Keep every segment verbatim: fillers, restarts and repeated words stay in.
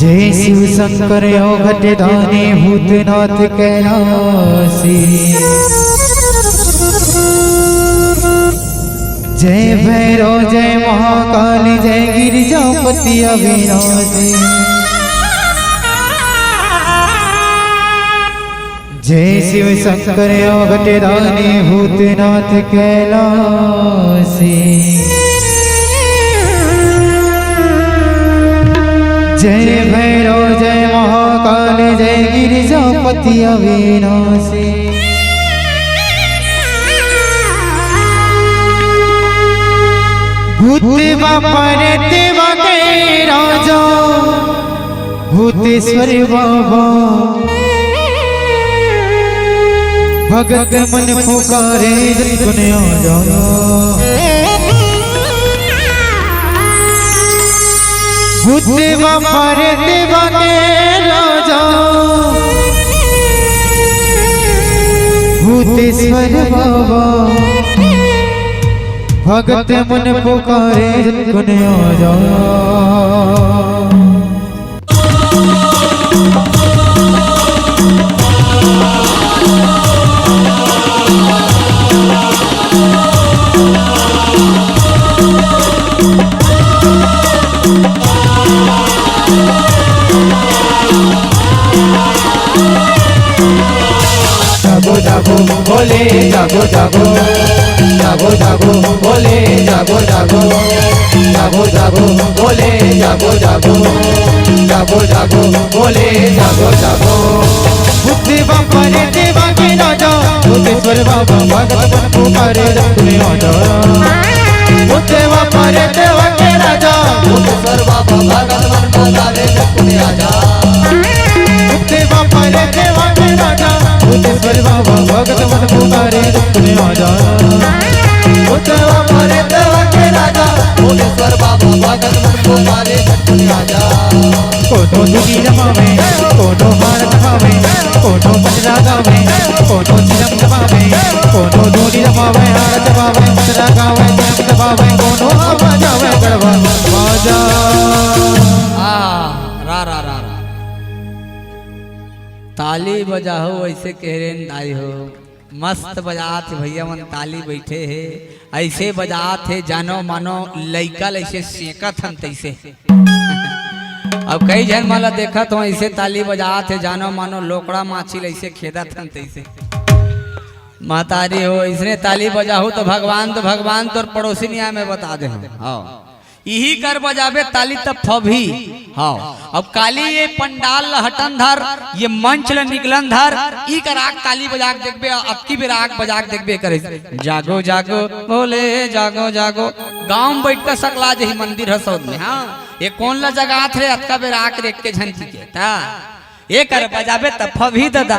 जय शिव शंकर अवघट दानी भूतनाथ कैलासी। जय भैरव जय महाकाली जय गिरिजापति अविनाशी। जय शिव शंकर अवघट दानी भूतनाथ कैलासी। जय भैरव जय महाकाल जय गिरिजापति अविनाशी। भूत बापा रे देवा के राजा भूतेश्वर बाबा, भगत मन पुकारे जन कुने आ जा। भूत बापा रे देवा के राजा भूतेश्वर बाबा, भगत मन पुकारे जन कुने आ जा। जागो जागो भोले जागो जागो, जागो जागो भोले जागो जागो, जागो जागो भोले जागो जागो, जागो जागो भोले जागो जागो। भूत बापा रे देवा के राजा भूतेश्वर बाबा भगत मन पुकारे जन कुने आ जा। भूत बापा रे देवा के राजा भूतेश्वर बाबा भगत मन पुकारे जन कुने आ जा। भूत बापा रे देवा के राजा भूतेश्वर बाबा भगत मन पुकारे जन कुने आ जा। भूत बापा रे देवा के राजा भूतेश्वर बाबा भगत मन पुकारे जन कुने आ जा। कोनो धुनी रमावे, कोनो हार रमावे, कोनो मंत्र गावे, कोनो चिलम दबावे, कोनो धुनी रमावे, हार दबावे, मंत्र गावे, चिलम दबावे, कोनो आवाज आवे, गड़बड़ बाजा। आ, रा, रा, रा, रा। ताली बजाहो, ऐसे कह रहे हैं, दाई हो। मस्त बजात हे भैया मन, ताली बैठे हे, ऐसे बजात हे, जानो मानो लइका ल ऐसे सेकत हन तैसे। अब कई झन मन ला देखत हो, ऐसे ताली बजात हे, जानो मानो लोकड़ा माछी ल ऐसे खेदत हन तैसे। महतारी हो, इसने ताली बजाहू तो भगवान, तो भगवान तोर पड़ोसी निया में बता दे हम। हाँ। इही कर बजाबे ताली त फबही। हाँ, अब काली ये पंडाल ल हटन धर, ये मंच ल निकलन धर, ई कर आग ताली बजा के देखबे, अतकी बेर आग बजा के देखबे करे। जागो जागो भोले जागो जागो। गांव में बैठ कर सकला जही मंदिर ह सौद में। हाँ, ये कोन ला जगात रे, अतका बेर आग रेख के झन दिखे ता। एकर बजाबे त फबही ददा।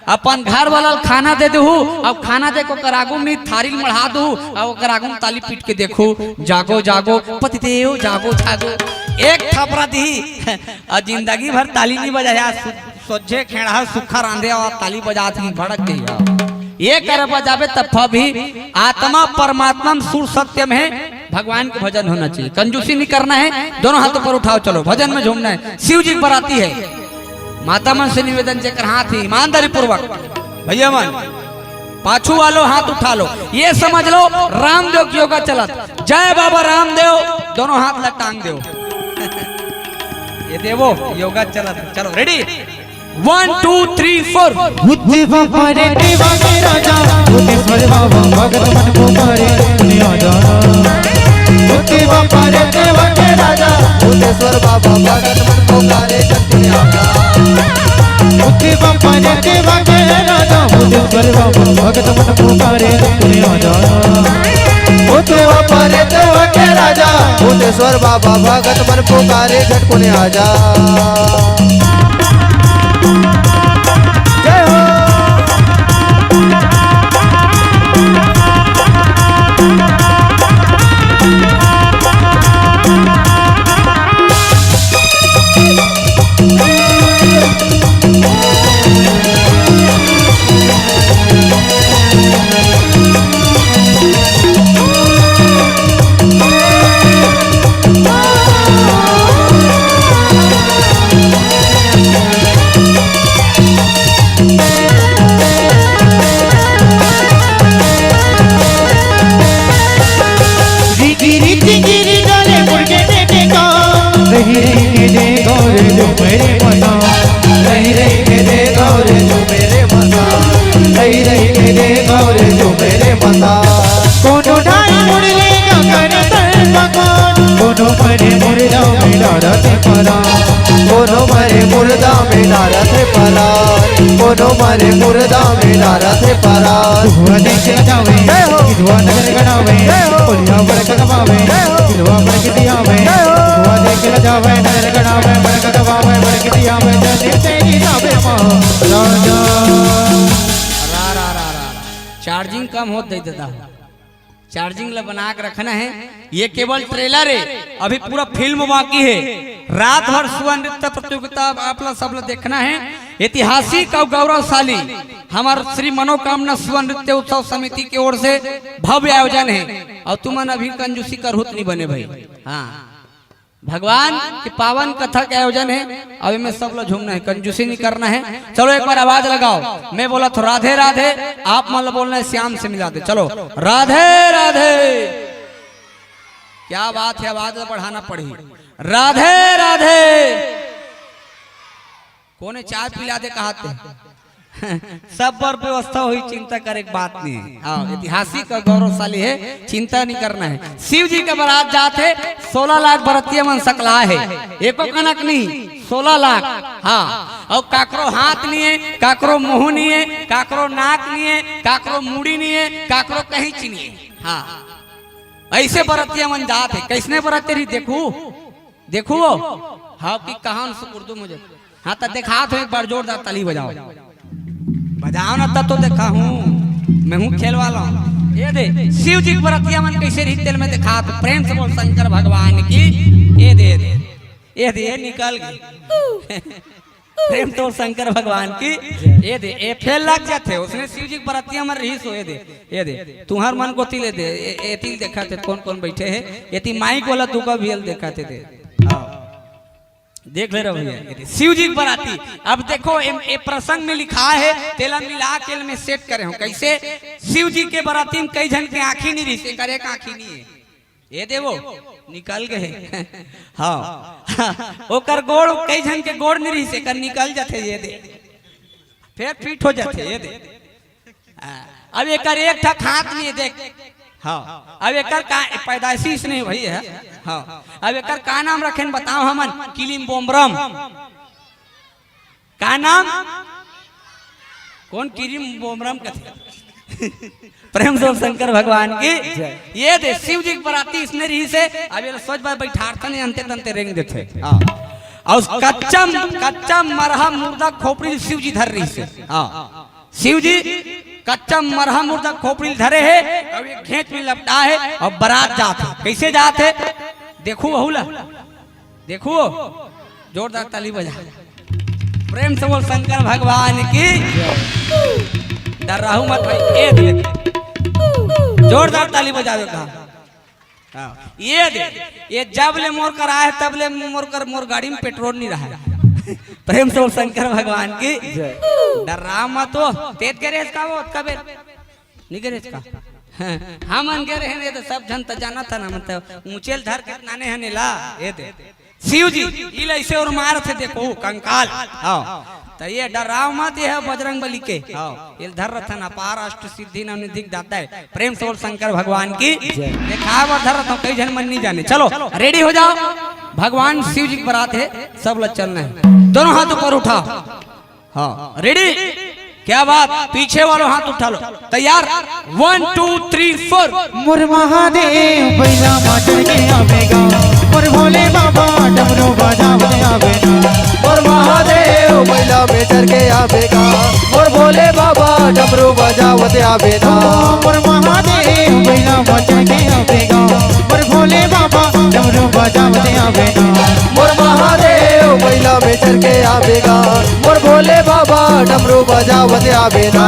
अपन घर वाला ल खाना दे देहू, अब खाना दे के ओकर आगू में थारी ल मढ़ा देहू, अब ओकर आगू में ताली पीट के देखू, जागो जागो पतिदेव जागो जागो। एक थपरा दिही, आ जिंदगी भर ताली नहीं बजाया, सु-, सोझे खेड़ा सुखा रांधे और ताली बजात ही भड़क गई है। एकर बजाबे त फबही, आत्मा परमात्मा में सुर सत्य में है, भगवान के भजन होना चाहिए, कंजूसी नहीं करना है। दोनों हाथ ऊपर उठाओ, चलो भजन में झूमना है, शिव जी की बराती है। माता मन से निवेदन, जेकर हाथ ही ईमानदारी पूर्वक, भैया मन, पाछू वालो हाथ उठा लो, ये समझ लो रामदेव की योगा चलत। जय बाबा रामदेव, दोनों हाथ ला टांग देव। ये देवो, योगा चलत। चलो, ready? One, two, three, four. भूत बाबा रे देवा के राजा, भूतेश्वर बाबा भगत मन पुकारे जन कुने आ जा। भूत बाबा रे देवा के राजा, भूतेश्वर बाबा भगत मन पुकारे जन कुने आ जा। भूत बाबा रे देवा के राजा, भूतेश्वर बाबा भगत मन पुकारे जन कुने आ जा। भूत बाबा रे देवा के राजा, भूतेश्वर बाबा भगत मन पुकारे झट कुने आ जा। जय हो। परान। कोनो मरे मुर्दा में डारत हे परान, कोनो मरे मुर्दा में डारत हे परान। दुआ देख के जावे, जय हो। दुआ नजर गड़ावे, जय हो। बोलिया बड़क गवावे, जय हो। दिलवा बड़क दियावे, जय हो। दुआ देख के जावे, नजर गड़ावे, बड़क गवावे, बड़क दियावे, जय तेरी जावे माँ राजा। रा, रा, रा, रा, रा। चार्जिंग कम होत दे देता हूँ। चार्जिंग ला बना के रखना है। ये केवल ट्रेलर है, अभी पूरा फिल्म बाकी है। रात भर सुआ नृत्य प्रतियोगिता आप ला सब ला देखना है। ऐतिहासिक और गौरवशाली हमार श्री मनोकामना सुआ नृत्य उत्सव समिति की ओर से भव्य आयोजन है। और तुमन अभी कंजूसी करहुत नहीं बने भाई। हाँ, भगवान के पावन कथा के आयोजन है। अब इनमें सब ला झूमना है, कंजूसी नहीं करना है। चलो एक बार आवाज लगाओ, मैं बोला तो राधे राधे, आप मन ला बोलना है श्याम से मिला दे। चलो, राधे राधे। क्या बात है, आवाज ला बढ़ाना पड़ी। राधे राधे। कोने चाय पिला दे कहाते? सब बर व्यवस्था होही, चिंता करे के बात नहीं है। हाँ, ऐतिहासिक और गौरवशाली है, चिंता नहीं करना है। शिव जी के बारात जात है, सोलह लाख बरतिया मन सकला है, एको कनक नहीं, सोलह लाख। हाँ, और काकरो हाथ नहीं है, काकरो मुंह नहीं है, काकरो नाक नहीं है, काकरो मुड़ी नहीं है, काकरो कहीं चीज नहीं है। हाँ, ऐसे बरतिया मन जात है। कैसने बरतिया रही देखू, देखू वो। हाँ, कि कहान से उर्दू मुझे। हाँ, तो दिखा तो एक बार जोरदार ताली बजाओ। बजाओ ना, तब तो देखा हूँ, मैं हूँ खेल वाला हूँ। ये दे, शिव जी के बरतिया मन कैसे रही तेल में दिखा तो प्रेम से बोल शंकर भगवान की। ये दे, ये दे, ये दे, ये निकल गई। प्रेम से बोल शंकर भगवान की। ये दे, ये फेल लग जाते, उसने शिव जी के बरतिया मन रही सो। ये दे, ये दे, तुम्हार मन को तिल दे, ये, ये तिल देखा थे कौन कौन बैठे हैं, ये ती माइक वाला दुका भी देखा थे दे। हाँ। देख ले रहो भैया, ये शिव जी के बराती। अब देखो, ए, ए प्रसंग में लिखा है, तेला मिला के में सेट करे हो। कैसे? शिव जी के बराती में कई झन के आँखी नहीं रही, एकर एक आँखी नहीं है। ये देवो, निकल गए। हाँ। ओकर गोड़, कई झन के गोड़ नहीं रही, एकर निकल जाते, ये दे। फिर फिट हो जाते, ये दे। हाँ, अब एकर एक ठक हाथ नहीं देख। हाँ, अब एकर का पैदाइशी इसने वही है। हाँ, अब एकर का नाम रखेन बताओ हमन, किलिम बोमरम। का नाम? कौन किलिम बोमरम कथे? प्रेम से शंकर भगवान की। ये दे शिव जी के बराती इसने रही से। अब ये सोच बात बैठारता नहीं, अंते तंते रेंग देते। हाँ, और कच्चा, कच्चा मरहा मुर्दा खोपड़ी शिव जी धर रही से। हाँ, शिव जी कच्चा मरहा मुर्दा खोपड़ी धरे है, अब ये घेंच में लपटा है और बरात जात है। कैसे जात है? देखो वहू ला, देखो, जोरदार ताली बजा, प्रेम से बोल शंकर भगवान की। डर्राहू मत भाई, ये दे, जोरदार ताली बजावे का। हाँ, ये दे, ये जब ले मोर कर आए, तब ले मोर कर, मोर गाड़ी में पेट्रोल नहीं रहा है। प्रेम से बोल शंकर भगवान की। जय। डर्रा मत हो, तेज गिरे इसका वो, कबे नहीं गिरे इसका। हाँ, हमन गिरे हैं, ये तो सब जन तो जाना था ना, मतलब ऊंचे ल धर के नाने हने ला, ये दे। शिव जी, इल ऐसे और मार थे, देखो, कंकाल। हाँ, तो ये डर्राव मत, ये है बजरंग बली के। हाँ। ये धर रथन अपार अष्ट सिद्धि नवनिधि के दाता है। प्रेम से बोल शंकर भगवान की। जय। देखा बर धर रथन, कई झन मन नहीं जाने। चलो, रेडी हो जाओ, भगवान शिव जी की बरात है, सब लोग चलना है। दोनों हाथ ऊपर उठाओ। हाँ, रेडी? क्या बात, पीछे वालों हाथ उठा लो। तैयार? वन, टू, थ्री, फोर। मोर महादेव बैला मा चढ़ के आवेगा, मोर भोले बाबा डमरू बजावत आवेगा। मोर महादेव बैला में चढ़ के आवेगा, मोर भोले बाबा डमरू बजावत आवेगा। मोर महादेव बैला मा चढ़ के आवेगा, मोर भोले बाबा डमरू बजावत आवेगा। मोर महादेव बैला में चढ़ के आवेगा, मोर भोले बाबा डमरू बजावत आवेगा।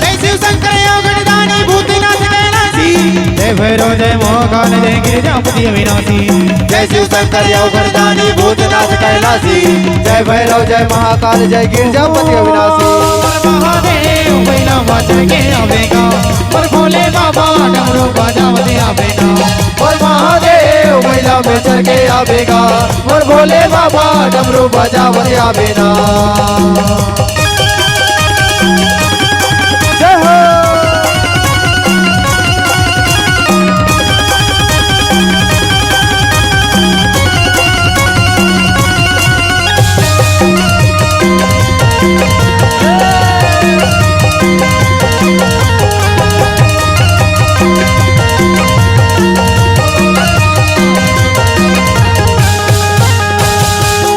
जय शिव शंकर अवघड़दानी भूतनाथ कैलासी। जय भैरव जय महाकाल जय गिरिजापति अविनाशी। जय शिव शंकर अवघड़दानी भूतनाथ कैलासी। जय भैरव जय महाकाल जय गिरिजापति अविनाशी। महादेव बैला मा चढ़ के आवेगा, मोर भोले बाबा डमरू बजावत आवेगा। मोर महादेव बैला में चढ़ के आवेगा, मोर भोले बाबा डमरू बजावत आवेगा। जय हो।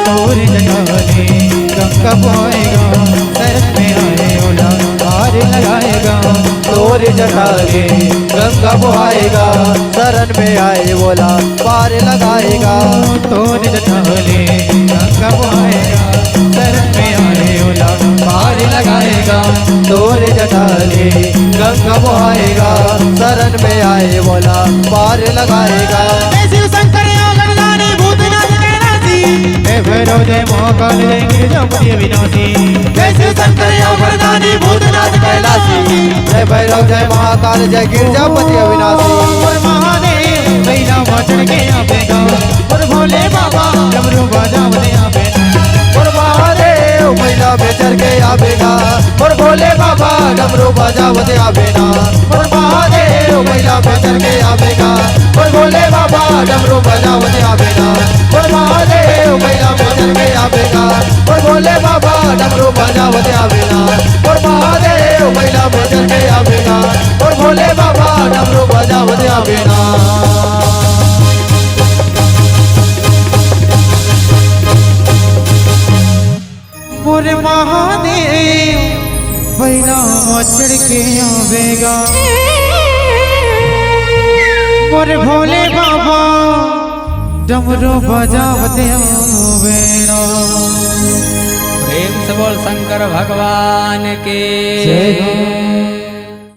तोर जटा ले गंगा बोहाएगा, शरण में आए ओला पार लगाएगा। तोर जटा ले गंगा बोहाएगा, शरण में आए ओला पार लगाएगा। तोर जटा ले गंगा बोहाएगा, शरण में आए ओला पार लगाएगा। तोर जटा ले गंगा बोहाएगा, शरण में आए ओला पार लगाएगा। जय शिव शंकर योगदानी भूतनाथ कैलाशी। जय भैरव जय महाकाल जय गिरजापति अविनाशी। जय शिव शंकर योगदानी भूतनाथ कैलाशी। जय भैरव जय महाकाल जय गिरजापति अविनाशी। बोल महादेव भैया मचड़ के आवेगा। बोल भोले बाबा डमरू बजावते आवेगा। बोल महादेव भैया में चढ़ के आवेगा। बोल भोले बाबा डमरू बजावते आवेगा। बोल महादेव भैया में चढ़ के आवेगा। बोल भोले बाबा डमरू बजावते आवेगा। बोल महादेव भैया में चढ़ के आवेगा। बोल भोले बाबा डमरू बजावते आवेगा। बोल महादेव भैया में चढ़ के आवेगा। बोल भोले बाबा डमरू बजावते आवेगा। मोरे महादेव भैया मचड़ के आवेगा। मोरे भोले बाबा डमरू बजावते आवेगा। प्रेम से बोल शंकर भगवान के जय हो।